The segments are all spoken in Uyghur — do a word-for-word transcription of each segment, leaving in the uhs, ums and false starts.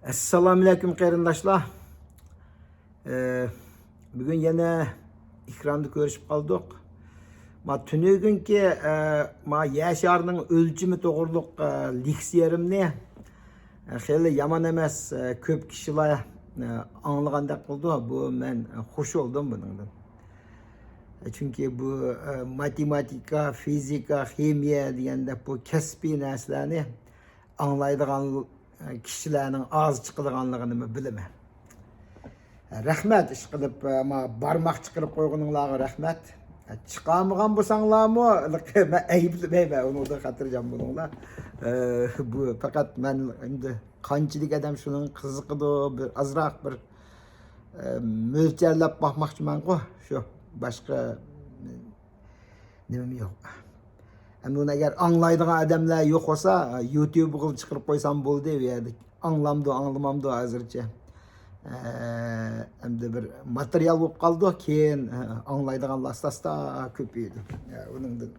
ئەسسالامۇئەلەيكۇم قېرىنداشلار. ئە، بۈگۈن يەنە ئېكراندا كۆرۈشۈپ قالدۇق. ما تۈنۈگۈنكى، ئە، ما يەر شارىنىڭ ئۆلچىمى توغرۇلۇق، ئە، لېكسىيەمنى، ئە، خېلى يامان ئەمەس، ئە، كۆپ كىشىلەر، ئە، ئاڭلىغاندەك قىلدى. بۇ مەن، ئە، خوش بولدۇم بۇنىڭدىن. چۈنكى بۇ، ئە، ماتېماتىكا، فىزىكا، خىمىيە دېگەندەك بۇ كەسپىي نەرسىلەرنى ئاڭلايدىغان، ئە، كىشىلەرنىڭ ئاز چىقىدىغانلىقىنىمۇ بىلىمەن. رەھمەت، ئىشقىلىپ، ئە، ما بارماق چىقىرىپ قويغىنىڭلارغا رەھمەت. ئە، چىقارمىغان بولساڭلارمۇ، مەن ئەيىبلىمەيمەن، ئۇنىڭدا خاتىرجەم بولۇڭلار. ئە، بۇ پەقەت مەن ئەمدى قانچىلىك ئادەم شۇنىڭ قىزىقىدۇ، بىر ئازراق بىر، ئە، مۆلچەرلەپ باقماقچىمەنغۇ، شۇ باشقا نېمىم يوق. ئەمدى ئۇنى ئەگەر ئاڭلايدىغان ئادەملەر يوق بولسا، يۇتۇبىغا چىقىرىپ قويسام بولدى، ئۇ يەردە ئاڭلامدۇ، ئاڭلىمامدۇ ھازىرچە. ئە، ئەمدى بىر ماتېرىيال بولۇپ قالىدۇ، كېيىن، ئە، ئاڭلايدىغانلار ئاستا-ئاستا كۆپىيىدۇ. ئە، ئۇنىڭدىن.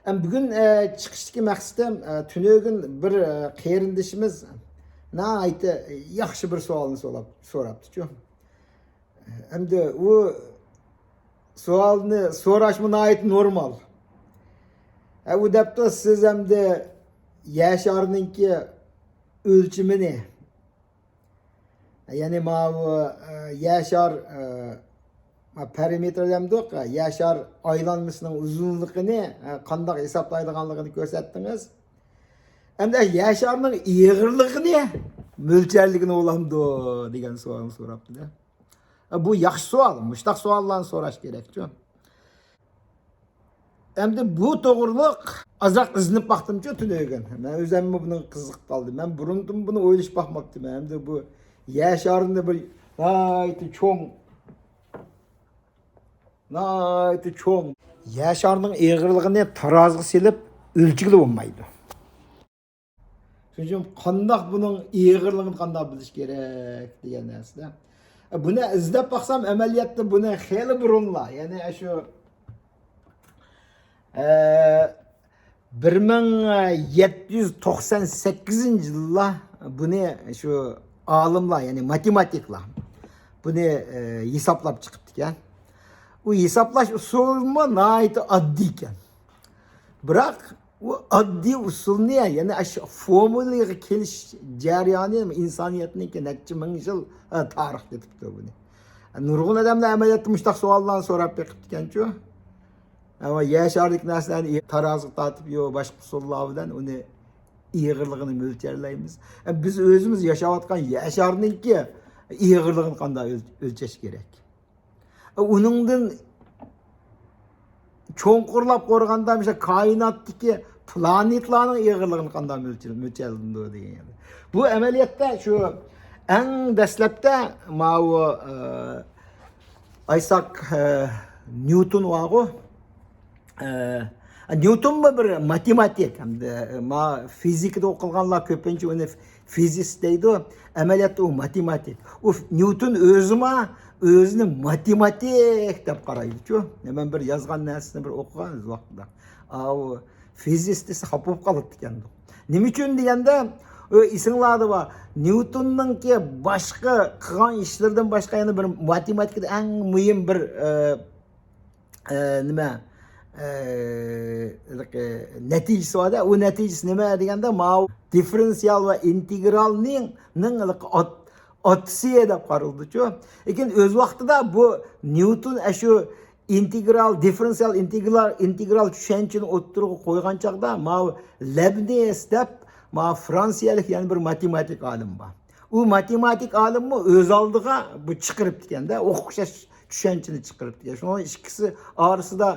ئەم، بۈگۈن، ئە، چىقىشتىكى مەقسىتىم، ئە، تۈنۈگۈن بىر، ئە، قېرىندىشىمىز ناھايىتى ياخشى بىر سوئالنى سوراپ، سوراپتىچۇ. ئەمدى ئۇ سوئالنى سوراشمۇ ناھايىتى نورمال. ئە، ئۇ دەپتۇ، سىز ئەمدى يەر شارىنىڭكى ئۆلچىمىنى، يەنى ماۋۇ، ئە، يەر شار، ئە، ما پېرىمېتىر دەمدۇق، يەر شار ئايلانمىسىنىڭ ئۇزۇنلۇقىنى، ئە، قانداق ھېسابلايدىغانلىقىنى كۆرسەتتىڭىز. ئەمدى يەر شارنىڭ ئېغىرلىقىنى مۆلچەرلىگىلى بولامدۇ دېگەن سوئالنى سوراپتۇ-دە. بۇ ياخشى سوئال. مۇشۇنداق سوئاللارنى سوراش كېرەكچۇ. ئەمدى بۇ توغرۇلۇق ئازراق ئىزدىنىپ باقتىمچۇ تۈنۈگۈن. مەن ئۆزۈممۇ بۇنىڭغا قىزىقىپ قالدىم. مەن بۇرۇندىن بۇنى ئويلىشىپ باقماپتىمەن. ئەمدى بۇ يەر شارىنى بىر ناھايىتى چوڭ، ناھايىتى چوڭ. يەر شارىنىڭ ئېغىرلىقىنى تارازىغا سېلىپ ئۆلچىگىلى بولمايدۇ. شۇنىڭ ئۈچۈن قانداق بۇنىڭ ئېغىرلىقىنى قانداق بىلىش كېرەك دېگەن نەرسىدە. بۇنى ئىزدەپ باقسام، ئەمەلىيەتتە بۇنى خېلى بۇرۇنلا، يەنى شۇ، ئە، بىر مىڭ يەتتە يۈز توقسان سەككىزىنچى يىللا بۇنى شۇ ئالىملار، يەنى ماتېماتىكلار بۇنى، ئە، ھېسابلاپ چىقىپتىكەن. ئۇ ھېسابلاش ئۇسۇلىمۇ ناھايىتى ئاددىي ئىكەن. بىراق ئۇ ئاددىي ئۇسۇلنى، يەنى ئاشۇ فورمۇلىغا كېلىش جەريانى ئىنسانىيەتنىڭكى نەچچە مىڭ يىل، ئە، تارىخ كېتىپتۇ بۇنى. نۇرغۇن ئادەملەر ئەمەلىيەتتە مۇشۇنداق سوئاللارنى سوراپ بېقىپتىكەنچۇ. ئەمما يەر شارىدىكى نەرسىلەرنى تارازىغا تارتىپ، يو، باشقا ئۇسۇللار بىلەن ئۇنى ئېغىرلىقىنى مۆلچەرلەيمىز. ئە، بىز ئۆزىمىز ياشاۋاتقان يەر شارىنىڭكى ئېغىرلىقىنى قانداق ئۆل-، ئۆلچەش كېرەك؟ ئۇنىڭدىن چوڭقۇرلاپ قارىغاندا، مىسال، كائىناتتىكى پلانېتلارنىڭ ئېغىرلىقىنى قانداق مۆلچەر-، مۆلچەرلىنىدۇ دېگەن. بۇ ئەمەلىيەتتە شۇ ئەڭ دەسلەپتە ماۋۇ، ئە، ئايساك، ئە، نيۇتون بارغۇ. ئە، نيۇتونمۇ بىر ماتېماتىك، ھەمدە ما فىزىكىدا ئوقۇغانلار كۆپىنچە ئۇنى فىزىست دەيدۇ. ئەمەلىيەتتە ئۇ ماتېماتىك. ئۇ نيۇتون ئۆزىمۇ ئۆزىنى ماتېماتىك دەپ قارايدۇچۇ. مەن بىر يازغان نەرسىنى بىر ئوقۇغان ئۆز ۋاقتىدا. ئاۋۇ فىزىست دېسە خاپا بولۇپ قالاتتىكەن. نېمە ئۈچۈن دېگەندە، ئۆ، ئېسىڭلاردا بار. نيۇتوننىڭكى باشقا قىلغان ئىشلىرىدىن باشقا يەنە بىر ماتېماتىكىدا ئەڭ مۇھىم بىر، ئە، ئە، نېمە، ئە، ھېلىقى نەتىجىسى بار-دە. ئۇ نەتىجىسى نېمە دېگەندە، ماۋۇ دىففېرېنسىئال ۋە ئىنتېگرالنىڭ، نىڭ ھېلىقى ئات-، ئاتىسى دەپ قارىلىدۇچۇ. لېكىن ئۆز ۋاقتىدا بۇ نيۇتون ئەشۇ ئىنتېگرال، دىففېرېنسىئال ئىنتېگرال، ئىنتېگرال چۈشەنچىنى ئوتتۇرىغا قويغان چاغدا، ماۋۇ لېبنىز دەپ، ماۋۇ فرانسىيەلىك يەنە بىر ماتېماتىك ئالىم بار. ئۇ ماتېماتىك ئالىممۇ ئۆز ئالدىغا بۇ چىقىرىپتىكەن-دە، ئوخشاش چۈشەنچىنى چىقىرىپتىكەن. شۇنىڭ ئىككىسى ئارىسىدا،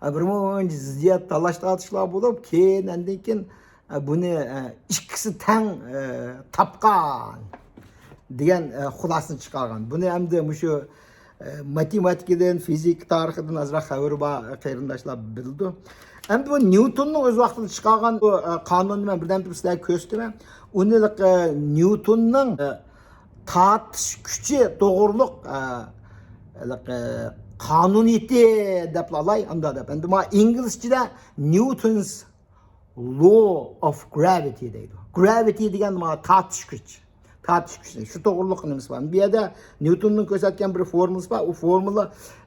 ئە، بىر مۇنچە زىددىيەت، تالاش-تارتىشلار بولۇپ، كېيىن ئاندىن كېيىن، ئە، بۇنى، ئە، ئىككىسى تەڭ، ئە، تاپقان دېگەن، ئە، خۇلاسىنى چىقارغان. بۇنى ئەمدى مۇشۇ، ئە، ماتېماتىكىدىن، فىزىكا تارىخىدىن ئازراق خەۋىرى بار قېرىنداشلار بىلىدۇ. ئەمدى بۇ نيۇتوننىڭ ئۆز ۋاقتىدا چىقارغان بۇ، ئە، قانۇننى مەن بىردەمدە سىلەرگە كۆرسىتىمەن. ئۇنى، ئە، نيۇتوننىڭ، ئە، تارتىش كۈچى توغرۇلۇق، ئە، ھېلىقى قانۇنىيىتى دەپلا ئالاي، ئاندا دەپ. ئەمدى ما ئىنگلىزچىدە نيۇتونس Law of gravity دەيدۇ. Gravity دېگەن مانا تارتىش كۈچ. تارتىش كۈچى. شۇ توغرۇلۇق نېمىسى بار. بۇ يەردە نيۇتوننىڭ كۆرسەتكەن بىر فورمۇلىسى بار. ئۇ فورمۇلا،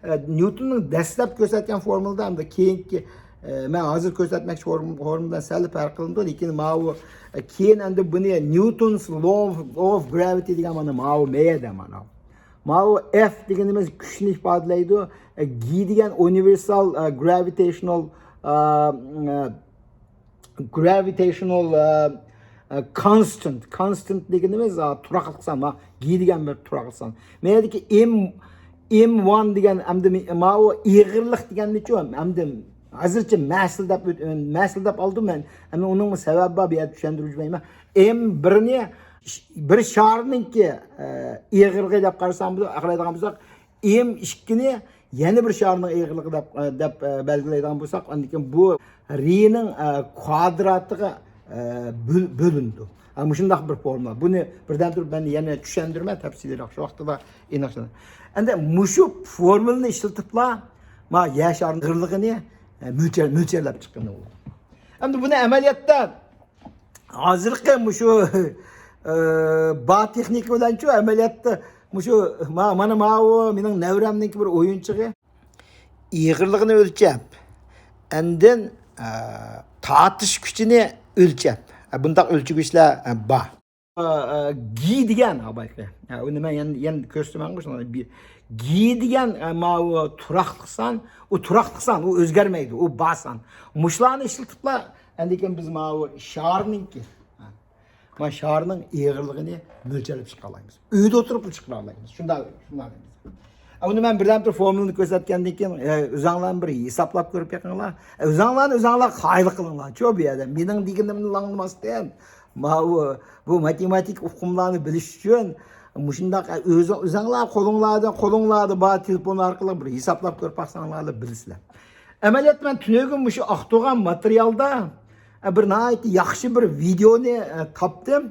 ئە، نيۇتوننىڭ دەسلەپ كۆرسەتكەن فورمۇلىدا ھەمدە كېيىنكى، ئە، مەن ھازىر كۆرسەتمەكچى فورم-، فورمۇلىدىن سەل پەرق قىلىنىدۇ. لېكىن ماۋۇ، ئە، كېيىن ئەمدى بۇنى نيۇتونس law of gravity دېگەن مانا ماۋۇ مەيەدە مانا. ماۋۇ F دېگىنىمىز كۈچنى ئىپادىلەيدۇ. ئە، G دېگەن ئۇنىۋېرسال، ئە، گرېۋىتېشنال، ئە، ئە، گرېۋىتېشنال، ئە، ئە، كونستانت. كونستانت دېگىنىمىز، ئە، تۇراقلىق سان. ما، G دېگەن بىر تۇراقلىق سان. مەيەدىكى M، M one دېگەن ئەمدى ماۋۇ ئېغىرلىق دېگەننىچۇ؟ ئەمدى ھازىرچە مەسىل دەپ ئۆت-، مەسىل دەپ ئالدىم مەن. ئەمدى ئۇنىڭمۇ سەۋەبى بار، بۇ يەردە چۈشەندۈرۈپ جۈمەيمەن. M بىرنى بىر شارنىڭكى، ئە، ئېغىرلىقى دەپ قارىساڭ، بۇ ئاقلايدىغان بولساق، M ئىككىنى يەنە بىر شارنىڭ ئېغىرلىقى دەپ، دەپ، ئە، بەلگىلەيدىغان بولساق، ئاندىن كېيىن بۇ رنىڭ، ئە، كۋادراتىغا، ئە، بۆل-، بۆلۈنىدۇ. ھە، مۇشۇنداق بىر فورمۇلا. بۇنى بىردەم تۇرۇپ مەن يەنە چۈشەندۈرىمەن تەپسىلىيرەك، شۇ ۋاقتىدا ئېنىق چۈشىنىمەن. ئەمدى مۇشۇ فورمۇلىنى ئىشلىتىپلا، ما، يەر شارىنىڭ ئېغىرلىقىنى، ئە، مۆلچەر-، مۆلچەرلەپ چىققىلى بولىدۇ. ئەمدى بۇنى ئەمەلىيەتتە ھازىرقى مۇشۇ، ئە، بار تېخنىكا بىلەنچۇ ئەمەلىيەتتە مۇشۇ ما-، مانا ماۋۇ مېنىڭ نەۋرەمنىڭكى بىر ئويۇنچۇقى. ئېغىرلىقىنى ئۆلچەپ، ئاندىن، ئە، تارتىش كۈچىنى ئۆلچەپ. ئە، بۇنداق ئۆلچىگۈچلەر، ئە، بار. ئە، ئە، G دېگەن، ھە، بايقى. ھە، ئۇنى مەن يەنە، يەنە كۆرسىتىمەن شۇنى. بى-، G دېگەن، ئە، ماۋۇ تۇراقلىق سان، ئۇ تۇراقلىق سان، ئۇ ئۆزگەرمەيدۇ، ئۇ بار سان. مۇشۇلارنى ئىشلىتىپلا، ئاندىن كېيىن بىز ماۋۇ شارنىڭكى، ھە، ما شارنىڭ ئېغىرلىقىنى مۆلچەرلەپ چىقالايمىز. ئۆيدە ئولتۇرۇپلا چىقىرالايمىز. شۇنداق، شۇنداق دەيمىز. ئۇنى مەن بىردەم بىر فورمۇلىنى كۆرسەتكەندىن كېيىن، ئە، ئۆزۈڭلارمۇ بىر ھېسابلاپ كۆرۈپ بېقىڭلار. ئە، ئۆزۈڭلارنى ئۆزۈڭلار قايىل قىلىڭلار. چۇ بۇ يەردە مېنىڭ دېگىنىمنى ئاڭلىماستىن، ماۋۇ، بۇ ماتېماتىك ئۇقۇملارنى بىلىش ئۈچۈن مۇشۇنداق، ئە، ئۆزۈڭ-، ئۆزۈڭلار قولۇڭلاردا، قولۇڭلاردا بار تېلېفون ئارقىلىق بىر ھېسابلاپ كۆرۈپ باقساڭلارلا بىلىسىلەر. ئەمەلىيەتتە مەن تۈنۈگۈن مۇشۇ ئاختۇرغان ماتېرىيالدا، ئە، بىر ناھايىتى ياخشى بىر ۋىدېئونى، ئە، تاپتىم.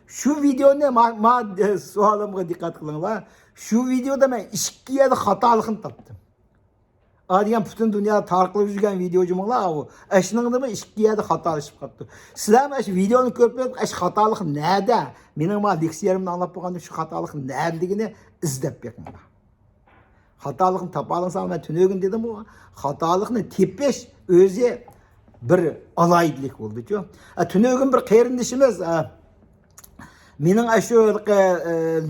شۇ ۋىدېئونى ما-، ما-، ئە، سوئالىمغا دىققەت قىلىڭلار. شۇ ۋىدېئودا مەن ئىككى يەردە خاتالىقنى تاپتىم. ئا دېگەن پۈتۈن دۇنيادا تارقىلىپ يۈرگەن ۋىدېئو جۇمۇڭلار ئاۋۇ. ئەشنىڭدىمۇ ئىككى يەردە خاتالىشىپ قاپتۇ. سىلەرمۇ ئەش ۋىدېئونى كۆرۈپ بېرىپ، ئەش خاتالىق نەدە؟ مېنىڭ ما لېكسىيەمنى ئاڭلاپ بولغاندىن شۇ خاتالىق نەدىلىكىنى ئىزدەپ بېقىڭلار. خاتالىقنى تاپالىساڭ، مەن تۈنۈگۈن دېدىمغۇ، خاتالىقنى تېپىش ئۆزى بىر ئالاھىدىلىك بولدىچۇ. ئە، تۈنۈگۈن بىر قېرىندىشىمىز، ئە، مېنىڭ ئاشۇ، ئە،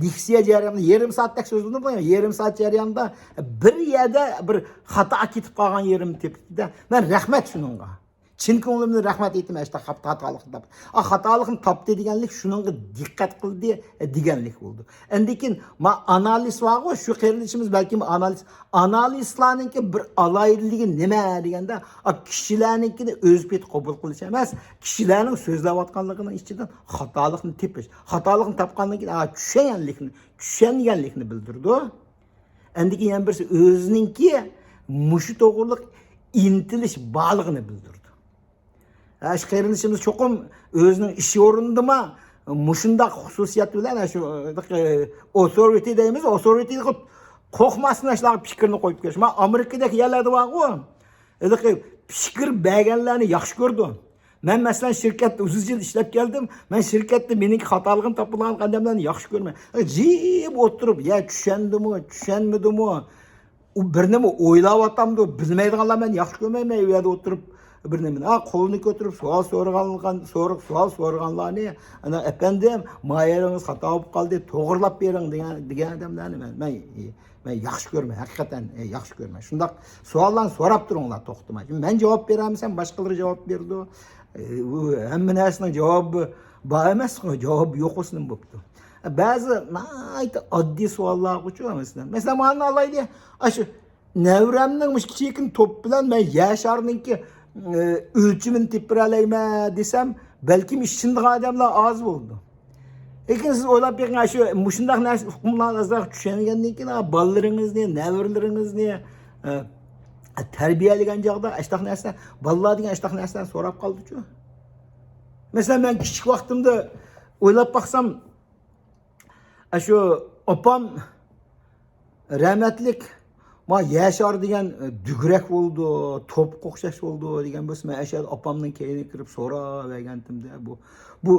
لېكسىيە جەريانىدا يېرىم سائەتتەك سۆزلىدىم، يېرىم سائەت جەريانىدا بىر يەردە بىر خاتا كېتىپ قالغان يېرىمنى تېپىپتۇ-دە. مەن رەھمەت شۇنىڭغا. چىن كۆڭلۈمدىن رەھمەت ئېيتىمەن، ئاشۇنداق خاتا-، خاتالىقنى تاپتى. ئا، خاتالىقنى تاپتى دېگەنلىك شۇنىڭغا دىققەت قىلدى، ئە، دېگەنلىك بولىدۇ. ئەندىكىن ما ئانالىز بارغۇ، شۇ قېرىندىشىمىز بەلكىم ئانالىز، ئانالىزلارنىڭكى بىر ئالاھىدىلىكى نېمە دېگەندە، ئا، كىشىلەرنىڭكىنى ئۆز پېتى قوبۇل قىلىش ئەمەس، كىشىلەرنىڭ سۆزلەۋاتقانلىقىنىڭ ئىچىدىن خاتالىقنى تېپىش. خاتالىقنى تاپقاندىن كېيىن، ئا، چۈشەنگەنلىكنى، چۈشەنگەنلىكنى بىلدۈرىدۇ. ئەندىكىن يەنە بىرسى ئۆزىنىڭكى مۇشۇ توغرىلىق ئىنتىلىش بارلىقىنى بىلدۈرىدۇ. ھە، شۇ قېرىندىشىمىز چوقۇم ئۆزىنىڭ ئىش ئورنىدىمۇ مۇشۇنداق خۇسۇسىيەت بىلەن، ھە، شۇ، ئە، ئوتورىتى دەيمىز، ئوتورىتىغا قورقماستىن شۇلارغا پىكىرنى قويۇپ كۆرۈش. ما ئامېرىكىدەك يەرلەردە بارغۇ، ھېلىقى پىكىر بەرگەنلەرنى ياخشى كۆرىدۇ. مەن، مەسىلەن، شىركەتتە ئۇزۇن يىل ئىشلەپ كەلدىم. مەن شىركەتتە مېنىڭكى خاتالىقىنى تاپىدىغان ئادەملەرنى ياخشى كۆرىمەن. جىم ئولتۇرۇپ، يا چۈشەندىمۇ، چۈشەنمىدىمۇ، ئۇ بىر نېمە ئويلاۋاتامدۇ، بىلمەيدىغانلار مەن ياخشى كۆرمەيمەن. ئۇ يەردە ئولتۇرۇپ، بىر نېمىنى، ھە، قولىنى كۆتۈرۈپ، سوئال سورىغانلىغان-، سورۇق سوئال سورىغانلارنى، ئانا، ئەپەندىم، ما يېرىڭىز خاتا بولۇپ قالدى، توغرىلاپ بېرىڭ دېگەن، دېگەن ئادەملەرنى مەن، مەن، مەن ياخشى كۆرمەن، ھەقىقەتەن، ئە، ياخشى كۆرمەن. شۇنداق سوئاللارنى سوراپ تۇرۇڭلار توختىماي. مەن جاۋاب بېرەلمىسەم، باشقىلىرى جاۋاب بېرىدۇ. ئە، ئۇ ھەممە نەرسىنىڭ جاۋابى بار ئەمەسقۇ، جاۋاب يوق بولسىمۇ بوپتۇ. بەزى ناھايىتى ئاددىي سوئاللارغىچۇ، مەسىلەن، مەسىلەن، مانا ئالايلى، ئاشۇ نەۋرەمنىڭ مۇشۇ كىچىككىنە توپ بىلەن مەن يەر شارىنىڭكى، ئە، ئۆلچىمىنى تېپىپ بېرەلەيمەن دېسەم، بەلكىم ئىشىنىدىغان ئادەملەر ئاز بولىدۇ. لېكىن سىز ئويلاپ بېقىڭ، شۇ مۇشۇنداق نەرسە، ئۇقۇملارنى ئازراق چۈشەنگەندىن كېيىن، بالىلىرىڭىزنى، نەۋرىلىرىڭىزنى، ئە، تەربىيەلىگەن چاغدا ئاشۇنداق نەرسە، بالىلار دېگەن ئاشۇنداق نەرسىلەرنى سوراپ قالىدۇچۇ. مەسىلەن، مەن كىچىك ۋاقتىمدا ئويلاپ باقسام، ئاشۇ ئاپام رەھمەتلىك ما يەر شارى دېگەن، ئە، دۈگرەك بولىدۇ، توپقا ئوخشاش بولىدۇ دېگەن بولسا، مەن ئەشەدە ئاپامنىڭ كەينىگە كىرىپ سوراۋەرگەنتىمدە، بۇ، بۇ،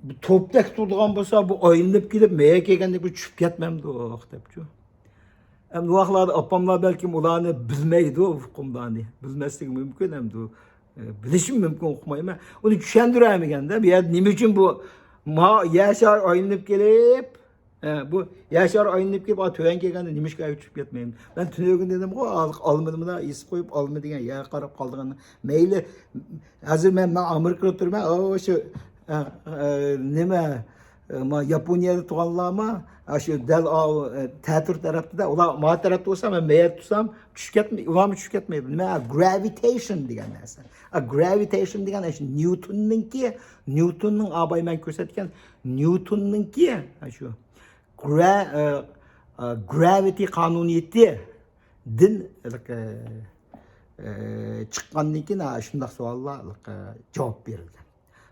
بۇ توپتەك تۇرىدىغان بولسا، بۇ ئايلىنىپ كېلىپ مەيەگە كەلگەندە بۇ چۈشۈپ كەتمەمدۇ دەپچۇ. ئەمدى ۋاقىتلاردا ئاپاملار بەلكىم ئۇلارنى بىلمەيدۇ، ئۇقۇملارنى بىلمەسلىكى مۇمكىن. ئەمدى، ئە، بىلىشىمۇ مۇمكىن، ئۇقمايمەن. ئۇنى چۈشەندۈرەلمىگەندە، بۇ يەردە نېمە ئۈچۈن بۇ ما يەر شارى ئايلىنىپ كېلىپ، ئە، بۇ يەر شارى ئايلىنىپ كېلىپ، ئا، تۆۋەن كەلگەندە نېمىشقا ئۇچۇپ كەتمەيمىز؟ مەن تۈنۈگۈن دېدىمغۇ، ئال-، ئالمىنى مۇنداق ئېسىپ قويۇپ، ئالما دېگەن يەرگە قاراپ قالىدىغان. مەيلى، ھازىر مەن، مەن ئامېرىكىدا تۇرىمەن، ئا، شۇ، ئە، ئە، نېمە، ئە، ما، ياپونىيەدە تۇرغانلارمۇ، ئا، شۇ دەل ئاۋۇ، ئە، تەتۈر تەرەپتە، ئۇلار ما تەرەپتە بولسا، مەن مەيەردە تۇرسام، چۈشۈپ كەتمەي، ئۇلارمۇ چۈشۈپ كەتمەيدۇ. نېمە، ئا، گرەۋىتەيشن دېگەن نەرسە. ئا، گرەۋىتەيشن دېگەن ئاشۇ نيۇتوننىڭكى، نيۇتوننىڭ ئاباي مەن كۆرسەتكەن نيۇتوننىڭكى، ئاشۇ گرا-، ئە، ئە، گرەۋىتى قانۇنىيىتىدىن، ئە، ئە، چىققاندىن كېيىن، ئە، شۇنداق سوئاللار، ئە، جاۋاب بېرىلگەن.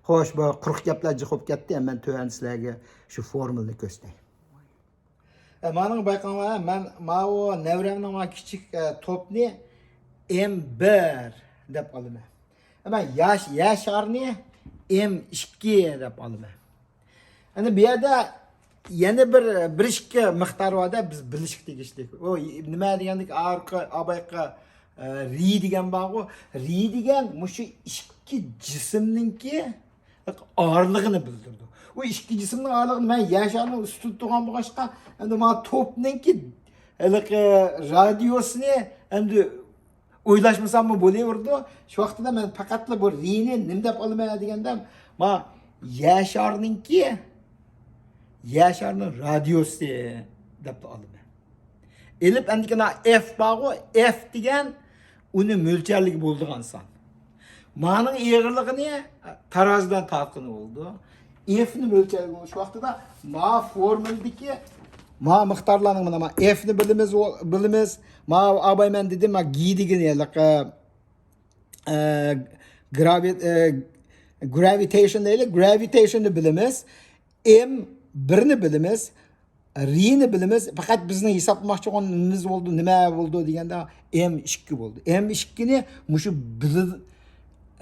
خوش، بۇ قۇرۇق گەپلەر جىق بولۇپ كەتتى. مەن تۆۋەندە سىلەرگە شۇ فورمۇلىنى كۆرسىتەي. ئە، مانىڭ بايقاڭلار، مەن ماۋۇ نەۋرەمنىڭ ماۋۇ كىچىك، ئە، توپنى ئېم بىر دەپ ئالىمەن. ئەمما ياش-، يەر شارىنى ئېم ئىككى دەپ ئالىمەن. ئەنە بۇ يەردە يەنە بىر، بىر ئىككى مىقدار بار-دە، بىز بىلىشكە تېگىشلىك. ئۇ نېمە دېگەندىكىن، ئارقا، ئابايقا، ئە، رى دېگەن بارغۇ. رى دېگەن مۇشۇ ئىككى جىسىمنىڭكى ئارىلىقىنى بىلدۈرىدۇ. ئۇ ئىككى جىسىمنىڭ ئارىلىقىنى مەن يەر شارىنىڭ ئۈستىدە تۇرغان بولغاچقا، ئەمدى مانا توپنىڭكى ھېلىقى رادىيۇسىنى ئەمدى ئويلاشمىساممۇ بولۇۋېرىدۇ. شۇ ۋاقتىدا مەن پەقەتلا بۇ رىنى نېمە دەپ ئالىمەن دېگەندە، ما يەر شارىنىڭكى، يەر شارىنىڭ رادىيۇسى دەپلا ئالىمەن. ئېلىپ، ئەندىكىن ئېف بارغۇ، ئېف دېگەن ئۇنى مۆلچەرلىگە بولىدىغان سان. مانىڭ ئېغىرلىقىنى تارازىدىن تارتقىلى بولىدۇ. ئېفنى مۆلچەرلىگە بولۇش ۋاقتىدا ما فورمۇلىدىكى ما مىقدارلارنىڭ مانا، ما ئېفنى بىلىمىز، بىلىمىز. ما ئاباي مەن دېدىم، ما گى دېگىنى، ھېلىقى، ئە، گراۋىت-، ئە، گراۋىتەيشن دەيلى، گراۋىتەيشننى بىلىمىز. ئېم بىرنى بىلىمىز. رىنى بىلىمىز. پەقەت بىزنىڭ ھېسابلىماقچى بولغان نېمىمىز بولدى، نېمە بولدى دېگەندە، ئېم ئىككى بولدى. ئېم ئىككىنى مۇشۇ بىز-،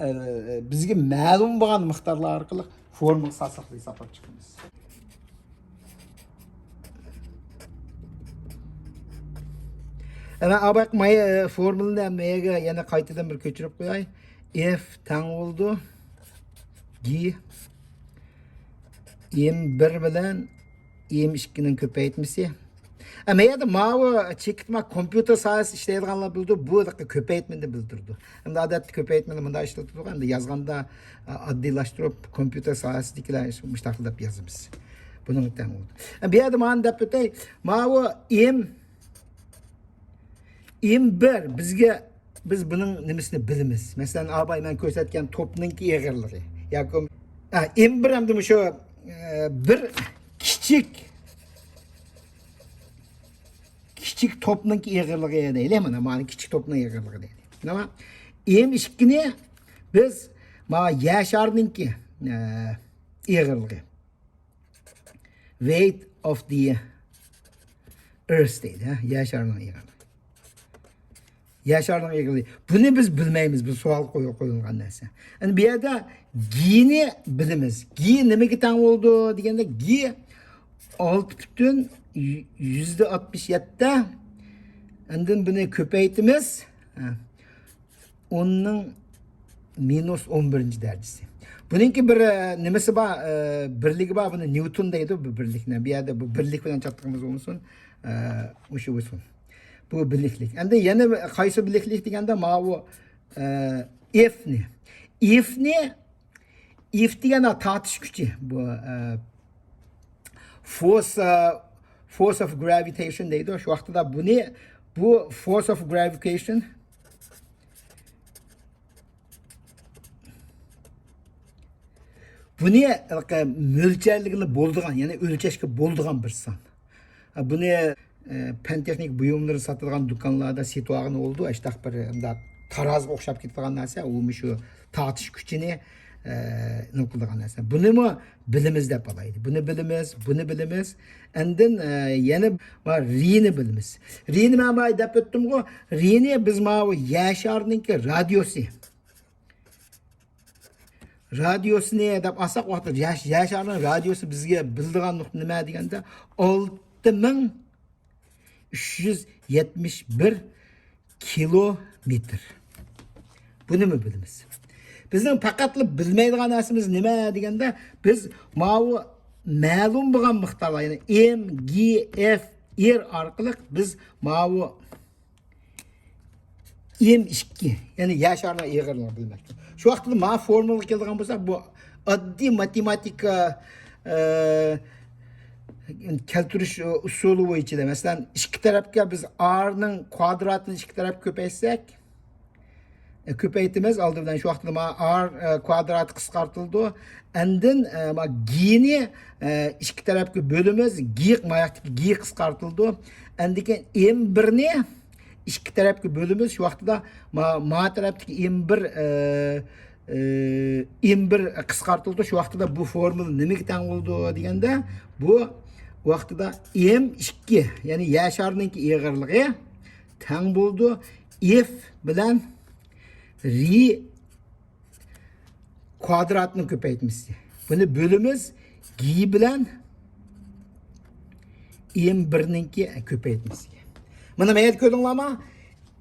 ئە، بىزگە مەلۇم بولغان مىقدارلار ئارقىلىق فورمۇلا ساسلىقتا ھېسابلاپ چىقىمىز. ئەنە ئاباق مايا، ئە، فورمۇلىنى مەيەگە يەنە قايتىدىن بىر كۆچۈرۈپ قوياي. ئېف تەڭ بولدى. گى ئېم بىر بىلەن ئېم ئىككىنىڭ كۆپەيتمىسى. ئە، مەيەدە ماۋۇ چېكىت، ما كومپيۇتېر ساھەسى ئىشلەيدىغانلار بىلىدۇ، بۇ كۆپەيتمىنى بىلدۈرىدۇ. ئەمدى ئادەتتە كۆپەيتمىنى مۇنداق ئىشلىتىدۇ، ئەمدى يازغاندا، ئە، ئاددىيلاشتۇرۇپ، كومپيۇتېر ساھەسىدىكىلەر مۇشۇنداق دەپ يازىمىز. بۇنىڭ تەڭ بولدى. ئە، بۇ يەردە مانا دەپ ئۆتەي. ماۋۇ ئېم ئېم بىر بىزگە، بىز بۇنىڭ نېمىسىنى بىلىمىز. مەسىلەن، ئاباي مەن كۆرسەتكەن توپنىڭكى ئېغىرلىقى. ياكى، ھە، ئېم بىر ئەمدى مۇشۇ، ئە، بىر كىچىك، كىچىك توپنىڭكى ئېغىرلىقى دەيلى. مانا، مانا كىچىك توپنىڭ ئېغىرلىقى دەيلى. مانا ئېم ئىككىنى بىز، مانا يەر شارىنىڭكى، ئە، ئېغىرلىقى. Weight of the Earth دەيدۇ، ھە؟ يەر شارىنىڭ ئېغىرلىقى. يەر شارىنىڭ ئېغىرلىقى. بۇنى بىز بىلمەيمىز، بۇ سوئال قويۇ-، قويۇلغان نەرسە. ئەمدى بۇ يەردە گىنى بىلىمىز. گى نېمىگە تەڭ بولىدۇ دېگەندە، گى ئالتە پۈتۈن يۈزدە ئاتمىش يەتتە. ئاندىن بۇنى كۆپەيتىمىز. ھە. ئوننىڭ مىنۇس ئون بىرىنچى دەرىجىسى. بۇنىڭكى بىر، ئە، نېمىسى بار، ئە، بىرلىكى بار، بۇنى نيۇتون دەيدۇ، بۇ بىرلىكنى. بۇ يەردە بۇ بىرلىك بىلەن چاتىقىمىز بولمىسۇن، ئە، مۇشۇ بولسۇن. بۇ بىرلىكلىك. ئەمدى يەنە بىر قايسى بىرلىكلىك دېگەندە، ماۋۇ، ئە، ئېفنى. ئېفنى، ئېف دېگەن تارتىش كۈچى. بۇ، ئە، force، ئە، force of gravitation دەيدۇ. شۇ ۋاقتىدا بۇنى، بۇ force of gravitation بۇنى مۆلچەرلىگىلى بولىدىغان، يەنى ئۆلچەشكە بولىدىغان بىر سان. بۇنى، ئە، پەن تېخنىك بۇيۇملىرى ساتىدىغان دۇكانلاردا سېتىۋالغىلى بولىدۇ. ئاشتاق بىر مۇنداق تارازىغا ئوخشاپ كېتىدىغان نەرسە. ئۇ مۇشۇ تارتىش كۈچىنى، ئە، نېمە قىلىدىغان نەرسە. بۇنىمۇ بىلىمىز دەپ ئالايلى. بۇنى بىلىمىز، بۇنى بىلىمىز. ئاندىن، ئە، يەنە ما رىنى بىلىمىز. رىنى مەن بايا دەپ ئۆتتۈمغۇ. رىنى بىز ماۋۇ يەر شارىنىڭكى رادىيوسى. رادىيوسىنى دەپ ئالساق، ۋاقىتتا يەر، يەر شارىنىڭ رادىيوسى بىزگە بىلىدىغان نۇقتا نېمە دېگەندە، ئالتە مىڭ ئۈچ يۈز يەتمىش بىر كىلومېتىر. بۇنىمۇ بىلىمىز. بىزنىڭ پەقەتلا بىلمەيدىغان نەرسىمىز نېمە دېگەندە، بىز ماۋۇ مەلۇم بولغان مىقدارلار، يەنى ئېم، گې، ئېف، ئېر ئارقىلىق بىز ماۋۇ ئېم ئىككى، يەنى يەر شارىنىڭ ئېغىرلىقىنى بىلمەكتە. شۇ ۋاقىتتا ما فورمۇلىغا كېلىدىغان بولساق، بۇ ئاددىي ماتېماتىكا، ئە، كەلتۈرۈش ئۇسۇلى بويىچە، مەسىلەن، ئىككى تەرەپكە بىز ئارنىڭ كۋادراتىنى ئىككى تەرەپكە كۆپەيتسەك، ئە، كۆپەيتىمىز ئالدى بىلەن. شۇ ۋاقىتتا ما ئار، ئە، كۋادراتى قىسقارتىلىدۇ. ئاندىن، ئە، ما گېنى، ئە، ئىككى تەرەپكە بۆلىمىز. گې، ما ياقتىكى گې قىسقارتىلىدۇ. ئاندىن كېيىن ئېم بىرنى ئىككى تەرەپكە بۆلىمىز. شۇ ۋاقتىدا ما، ما تەرەپتىكى ئېم بىر، ئە، ئە، ئېم بىر قىسقارتىلىدۇ. شۇ ۋاقتىدا بۇ فورمۇلا نېمىگە تەڭ بولىدۇ دېگەندە، بۇ ۋاقتىدا ئېم ئىككى، يەنى يەر شارىنىڭكى ئېغىرلىقى تەڭ بولىدۇ ئېف بىلەن رى كۋادراتنىڭ كۆپەيتمىسى. بۇنى بۆلىمىز گې بىلەن ئېم بىرنىڭكى كۆپەيتمىسىگە. مانا، مەيەردە كۆردۈڭلارما؟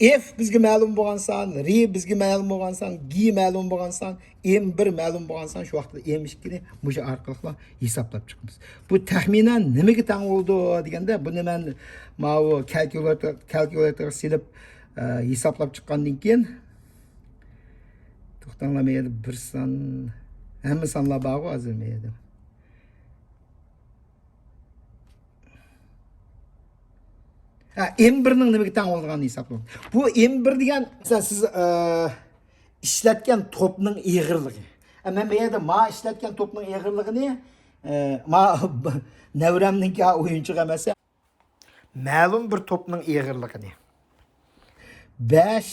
ئېف بىزگە مەلۇم بولغان سان، رى بىزگە مەلۇم بولغان سان، گې مەلۇم بولغان سان، ئېم بىر مەلۇم بولغان سان، شۇ ۋاقىتتا ئېم ئىككىنى مۇشۇ ئارقىلىقلا ھېسابلاپ چىقىمىز. بۇ تەخمىنەن نېمىگە تەڭ بولىدۇ دېگەندە، بۇنى مەن ماۋۇ كالكۇلياتور، كالكۇلياتورغا سېلىپ، ئە، ھېسابلاپ چىققاندىن كېيىن، توختاڭلار، مەيەردە بىر سان، ھەممە سانلار بارغۇ ھازىر مەيەردە. ھە، ئېم بىرنىڭ نېمىگە تەڭ بولىدىغانلىقىنى ھېسابلاڭ. بۇ ئېم بىر دېگەن، مەسىلەن، سىز، ئە، ئىشلەتكەن توپنىڭ ئېغىرلىقى. ئە، مەن بۇ يەردە ما ئىشلەتكەن توپنىڭ ئېغىرلىقىنى، ئە، ما نەۋرەمنىڭكى ئويۇنچۇق ئەمەس. مەلۇم بىر توپنىڭ ئېغىرلىقىنى. بەش،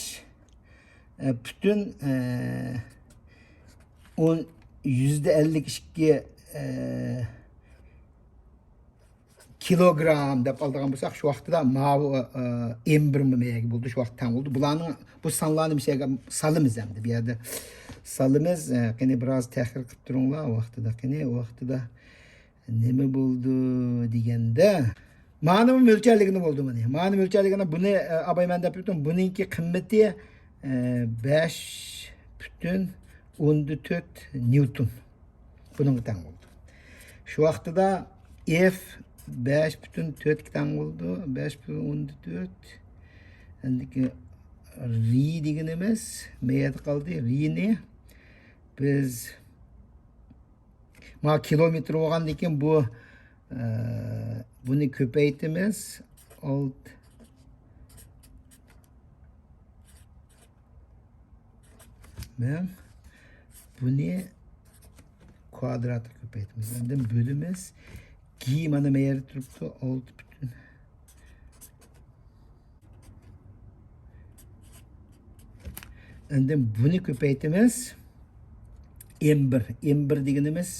ئە، پۈتۈن، ئە، ئون، يۈزدە ئەللىك ئىككى، ئە، كىلوگرام دەپ ئالىدىغان بولساق، شۇ ۋاقتىدا ماۋۇ، ئە، ئېم بىر مۇمەيەگە بولدى، شۇ ۋاقىت تەڭ بولدى. بۇلارنىڭ، بۇ سانلارنى مۇشۇ يەرگە سالىمىز ئەمدى. بۇ يەردە سالىمىز. ئە، قېنى، بىراز تەھرىر قىلىپ تۇرۇڭلار. ۋاقتىدا، قېنى، ۋاقتىدا نېمە بولدى دېگەندە، مانىمۇ مۆلچەرلىگىنى بولدى مانا. مانى مۆلچەرلىگىنى، بۇنى، ئە، ئابايمەن دەپ ئۆتتۈم. بۇنىڭكى قىممىتى، ئە، بەش پۈتۈن ئوندىن تۆت نيۇتون. بۇنىڭغا تەڭ بولدى. شۇ ۋاقتىدا ئېف بەش پۈتۈن تۆتكە تەڭ بولدى. بەش پۈتۈن ئوندىن تۆت. ئەندىكى رى دېگىنىمىز مەيەردە قالدى. رىنى بىز، ما كىلومېتىر بولغاندىن كېيىن بۇ، ئە، بۇنى كۆپەيتىمىز. ئالتە مىڭ. بۇنى كۋادراتقا كۆپەيتىمىز. ئاندىن بۆلىمىز. گې مانا مەيەردە تۇرۇپتۇ. ئالتە پۈتۈن. ئاندىن بۇنى كۆپەيتىمىز. ئېم بىر. ئېم بىر دېگىنىمىز.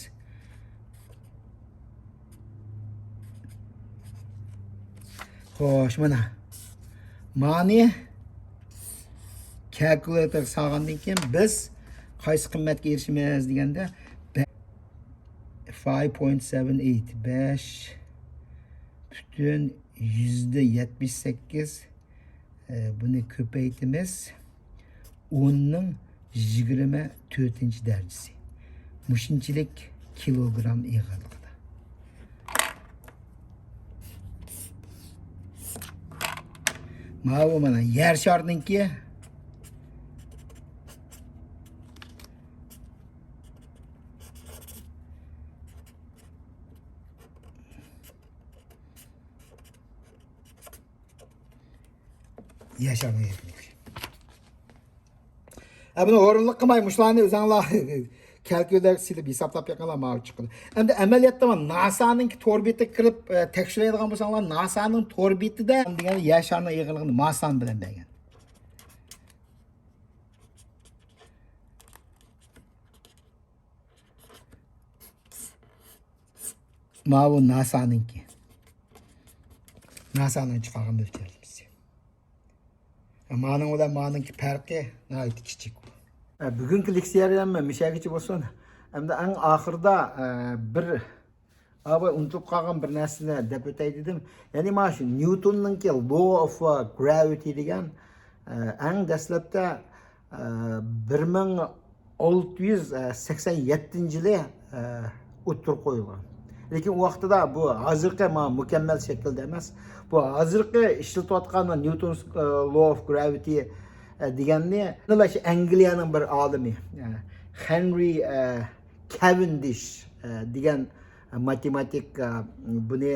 خوش، مانا. مانى كالكۇلياتورغا سالغاندىن كېيىن بىز قايسى قىممەتكە ئېرىشىمىز دېگەندە، بە-، فايىف پوينت سەۋەن ئېيت، بەش پۈتۈن يۈزدە يەتمىش سەككىز، ئە، بۇنى كۆپەيتىمىز. ئوننىڭ يىگىرمە تۆتىنچى دەرىجىسى. مۇشۇنچىلىك كىلوگرام ئېغىرلىقىدا. ماۋۇ مانا يەر شارىنىڭكى يەر شارىنىڭ يېرىكىنى. ھە، بۇنى ئورۇنلۇق قىلماي، مۇشۇلارنى ئۆزۈڭلار كالكۇلياتورغا سېلىپ ھېسابلاپ بېقىڭلار، ماۋۇ چىقىدۇ. ئەمدى ئەمەلىيەتتە مانا ناسانىڭكى تور بېتىگە كىرىپ، ئە، تەكشۈرەيدىغان بولساڭلار، ناسانىڭ تور بېتىدە دېگەن يەر شارىنىڭ ئېغىرلىقىنى ما سان بىلەن بەرگەن. ماۋۇ ناسانىڭكى. ناسانىڭ چىقارغان مۆلچەرلىمىسى. مانىڭ بىلەن مانىڭكى پەرقى ناھايىتى كىچىك. بۈگۈنكى لېكسىيەم مۇشۇ يەرگىچە بولسۇن. ئەمدى ئەڭ ئاخىرىدا بىر ئاباي ئۇنتۇلۇپ قالغان بىر نەرسىنى دەپ ئۆتەي دېدىم. يەنى مانا شۇ نيۇتوننىڭكى law of gravity دېگەن، ئەڭ دەسلەپتە بىر مىڭ ئالتە يۈز سەكسەن يەتتىنچى يىلى ئوتتۇرىغا قويۇلغان. لېكىن ئۇ ۋاقتىدا بۇ ھازىرقى مانا مۇكەممەل شەكىلدە ئەمەس. بۇ ھازىرقى ئىشلىتىۋاتقان نيۇتونس law of gravity دېگەننى ئەنگلىيەنىڭ بىر ئالىمى، خېنرى كەۋېندىش دېگەن ماتېماتىك بۇنى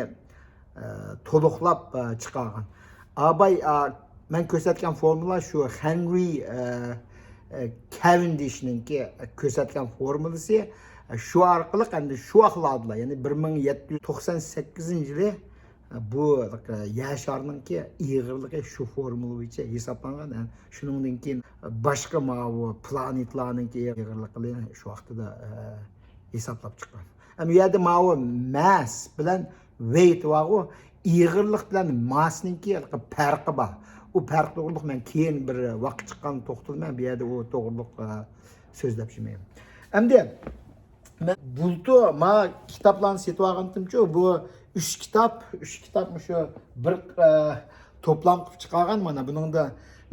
تولۇقلاپ چىقارغان. ئاباي، مەن كۆرسەتكەن فورمۇلا شۇ خېنرى كەۋېندىشنىڭكى كۆرسەتكەن فورمۇلىسى. شۇ ئارقىلىق ئەمدى شۇ ۋاقىتلاردىلا، يەنى بىر مىڭ يەتتە يۈز توقسان سەككىزىنچى يىلى بۇ يەر شارىنىڭكى ئېغىرلىقى شۇ فورمۇلا بويىچە ھېسابلانغان. شۇنىڭدىن كېيىن باشقا ماۋۇ پلانېتلارنىڭكى ئېغىرلىقىنى شۇ ۋاقتىدا ھېسابلاپ چىققان. ئەمما ئۇ يەردە ماۋۇ ماس بىلەن ۋېيت بارغۇ، ئېغىرلىق بىلەن ماسنىڭكى پەرقى بار. ئۇ پەرق توغرۇلۇق مەن كېيىن بىر ۋاقىت چىققاندا توختىلىمەن. بۇ يەردە ئۇ توغرۇلۇق سۆزلەپ يۈرمەيمەن. ئەمدى مەن بۇلتۇر ما كىتابلارنى سېتىپ ئالغانتىمچۇ، بۇ ئۈچ كىتاب، ئۈچ كىتاب مۇشۇ بىر توپلام قىلىپ چىقارغان. مانا بۇنىڭدا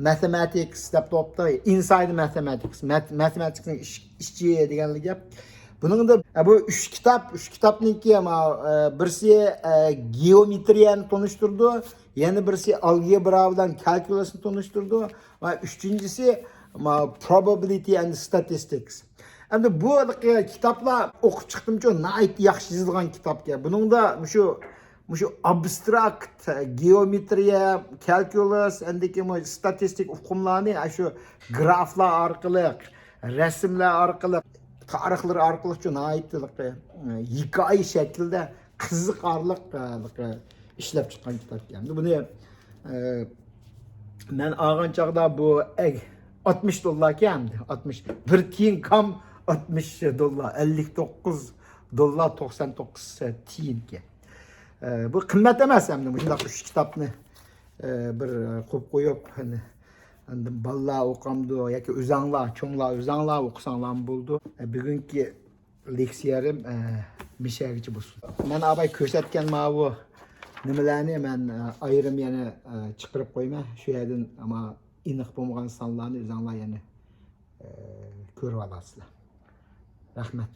ماتېماتىكس دەپ توپتا، ئىنسايد ماتېماتىكس، ماتېماتىكسنىڭ ئىچى دېگەنلىك گەپ. بۇنىڭدا بۇ ئۈچ كىتاب، ئۈچ كىتابنىڭكى، بىرسى گېئومېترىيەنى تونۇشتۇرىدۇ، يەنە بىرسى ئالگېبرا بىلەن كالكۇلۇسنى تونۇشتۇرىدۇ ۋە ئۈچىنچىسى probability and statistics. ئەمدى بۇ كىتابلار ئوقۇپ چىقتىمچۇ، ناھايىتى ياخشى يېزىلغان كىتابكەن. بۇنىڭدا مۇشۇ مۇشۇ ئابستراكت گېئومېترىيە، كالكۇلۇس، ئەندىكى مۇ-، ستاتىستىك ئۇقۇملارنى ئاشۇ گرافلار ئارقىلىق، رەسىملەر ئارقىلىق، تارىخلىرى ئارقىلىق شۇ ناھايىتى ھېكايە شەكلىدە قىزىقارلىق ئىشلەپ چىققان كىتابكەن. بۇنى مەن ئالغان چاغدا بۇ ئەگ-، ئاتمىش دوللاركەن، ئاتمىش، بىر تىيىن كام ئاتمىش دوللار، ئەللىك توققۇز دوللار توقسان توققۇز تىيىنكەن. ئە، بۇ قىممەت ئەمەس ئەمدى مۇشۇنداق ئۈچ كىتابنى، ئە، بىر، ئە، قويۇپ قويۇپ، ئەمدى، ئەمدى بالىلار ئوقامدۇ ياكى ئۆزەڭلار، چوڭلار ئۆزەڭلار ئوقۇساڭلارمۇ بولىدۇ. ئە، بۈگۈنكى لېكسىيەم، ئە، مىشەگىچە بولسۇن. مەن ئاباي كۆرسەتكەن ماۋۇ نېمىلەرنى مەن، ئە، ئايرىم يەنە، ئە، چىقىرىپ قويىمەن. شۇ يەردىن ئەمما ئېنىق بولمىغان سانلارنى ئۆزەڭلار يەنە، ئە، كۆرۈۋالارسىلەر. رەھمەت.